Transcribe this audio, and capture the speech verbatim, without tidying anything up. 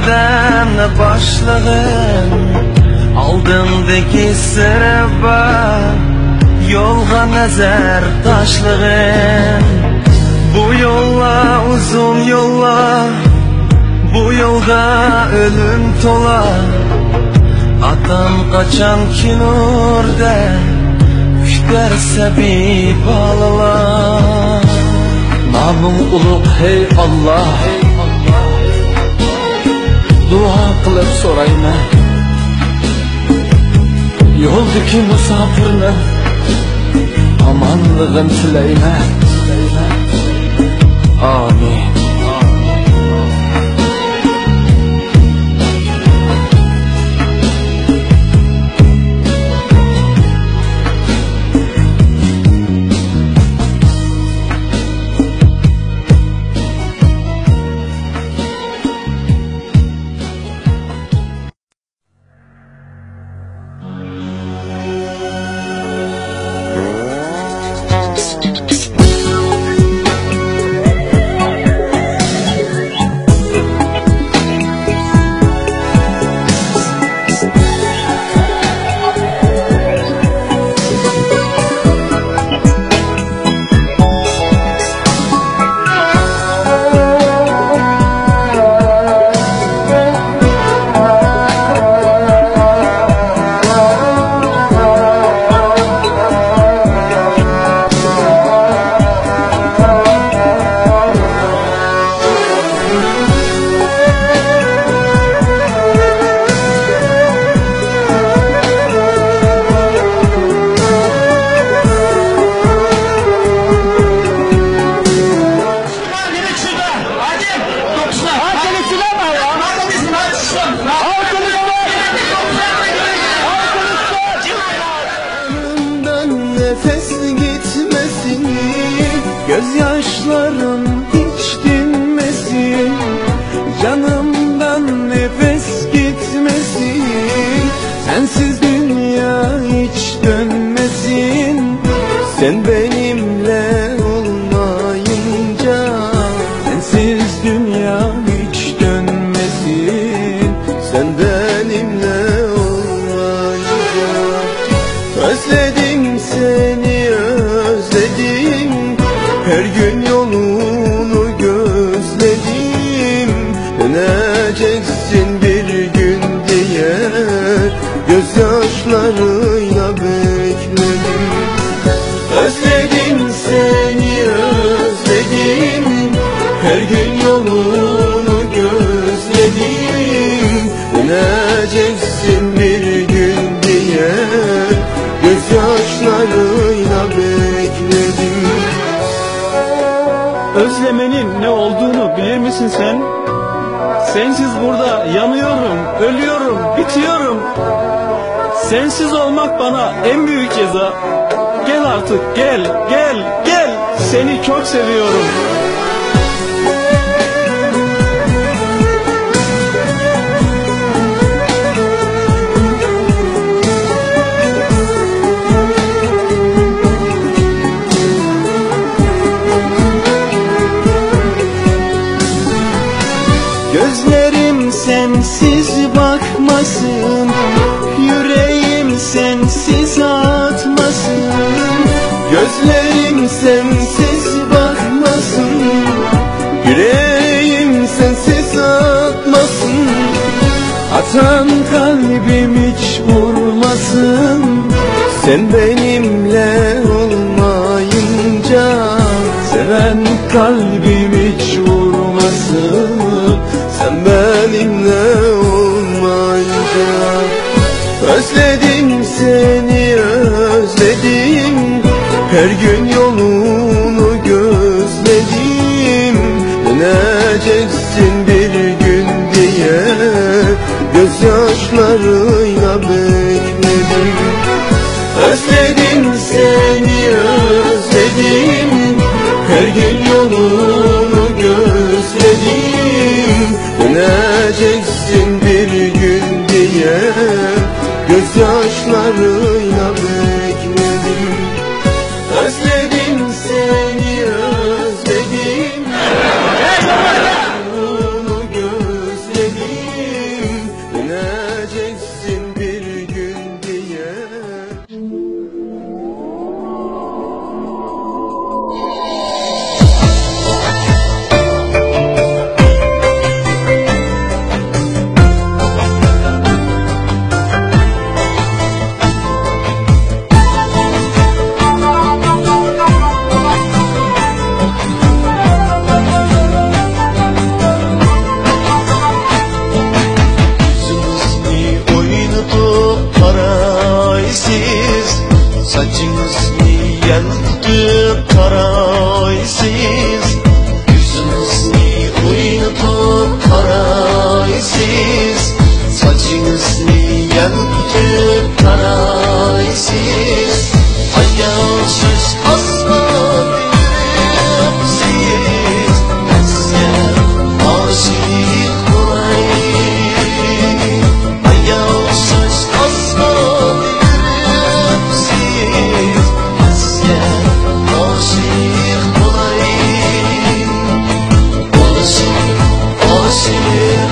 قەدەمنى باشلىغىن، ئالدىڭدىكى سىرى بار يولغا نەزەر تاشلىغىن. بۇ يوللار ئۇزۇن يوللار، بۇ يولغا ئۆلۈم تولا. ئاتام قاچان كېلۇر دەپ كۈتەر سەبىي بالىلار. نامىڭ ئۇلۇغ، ھەي ئاللا، دۇئا قىلىپ سورايمەن. يولدىكى مۇساپىرنىڭ ئامانلىقىنى تىلەيمەن. ئامىن. Yanımdan nefes gitmesin, gözyaşlarım hiç dinmesin. Yanımdan nefes gitmesin, sensiz dünya hiç dönmesin. Sen benimle olmayınca, sensiz dünya hiç dönmesin. Sen benimle olmayınca, özledim seni, özledim. Her gün yolunu gözledim. Döneceksin bir gün diye gözyaşlarıyla bekledim. Özledim seni, özledim. Her gün yolunu gözledim. Döneceksin bir gün diye gözyaşlarıyla bekledim. Özlemenin ne olduğunu bilir misin sen? Sensiz burada yanıyorum, ölüyorum, bitiyorum. Sensiz olmak bana en büyük ceza. Gel artık, gel, gel, gel. Seni çok seviyorum. Gözlerim sensiz bakmasın, yüreğim sensiz atmasın. Gözlerim sensiz bakmasın, yüreğim sensiz atmasın. Atan kalbim hiç vurmasın, sen benimle olmayınca. Seven kalbim hiç vurmasın, sen benimle olmayınca. Özledim seni, özledim. Her gün yolunu gözledim. Döneceksin bir gün diye gözyaşlarıyla bekledim. Özledim seni, özledim. Her gün yolunu gözledim. Döneceksin bir gün diye gözyaşlarıyla bekledim. Özledim seni, özledim. ساچىڭىزنى يەلپۈتۈپ تارايسىز، ئاياغسىز ئاسماندا يۈرۈپسىز، بىزگە ئاشىق بولاي. ئاياغسىز ئاسماندا يۈرۈپسىز، بىزگە ئاشىق بولاي. ئاشىق، ئاشىق.